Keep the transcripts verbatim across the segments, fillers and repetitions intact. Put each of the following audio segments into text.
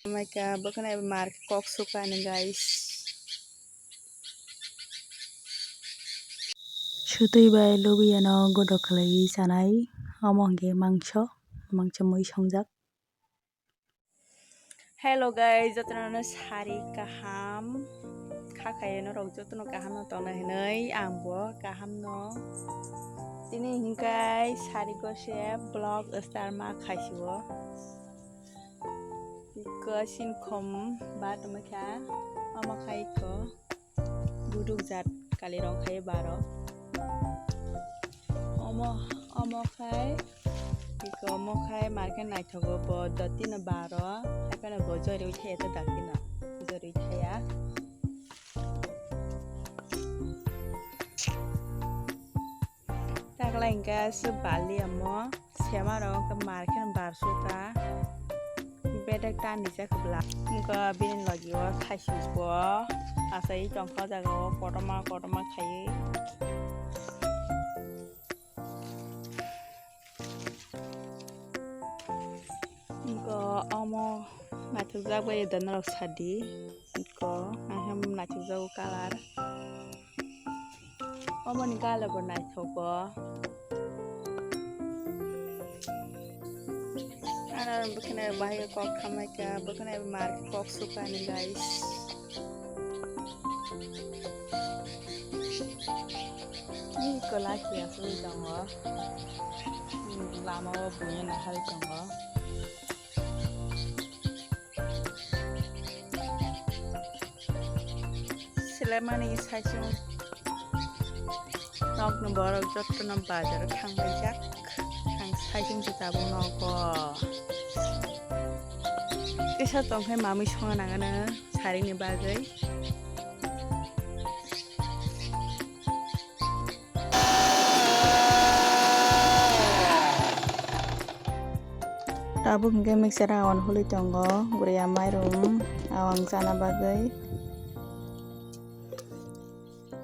Maika bwkhwnai mar kok sukani guys. Sutwi bai lubiyano godok khlaiwi chanai, omo hwnkhe mangso, mangso mui songjak. Hello guys, jotono sari kaham kha khayo norok jotono kaham no tongna hinwi ang bo kaham no tini hinkai sari ko se vlog star ma khaisio. Iko sinkhom ba tongmai kha, omo khai iko buduk jat kali rong khai baro. Omo, omo khai, iko omo khai market naithogo bo dotino baro, hai phano bo jori uithaya ta dakino, jori uithaya. Takla hingke aswk bali amo. Sema rok hwnkhe mar khe bar suka. Bedek tani jak bla. Wngkha bini logi o thaichuk bo. Achai tongkha o jaga o kotorma kotorma khaiwi. Wngkha omo naithok jak bai da norok sadi. Wngkha ang naithok jak o colour. Omo ni colour bo naithogo. Ano bwkhwnai bahai kok khamai kha, bwkhwnai mar kok sukani guys. Ni kola kiya sui tongo. Lama o buya nahal tongo. Silaimani saichung nokni borok jotono bazar o thanglaijak. Ang saichung se tabuk nogo. Kisa tongkhai mamui songna nangano saringni bagwi. Tabuk hingke mixer awan hului tongo, guriya mairum awang chana bagwi.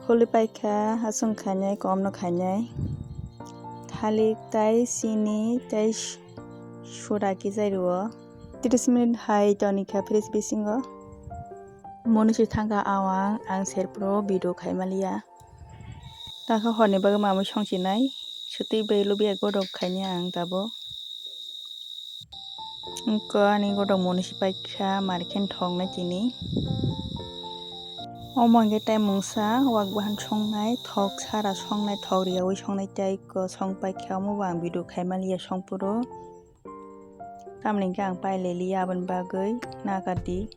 Hului paikha, aswng khainai, komno khainai. Thalik tai chini tai s-, soda kijai rwo. Tris minute hai tonikha fridge bisingo. Monisi thangkha awang, ang serpro video khaimaliya. Takha horni bagwi mamui songchinai, sutwi bai lubiya godok khaini ang tabuk. Wngkha ani godok monisi paikha, markhe thoknai tini. Omo hwnkhe tai mungsa, wak bahan songnai, thok sara songnai, thok riyaui songnai, tei ko song paikha, omo bo ang video khaimaliya songphuru. Tamoni hwnkhe ang paileliya aboni bagwi nakardi.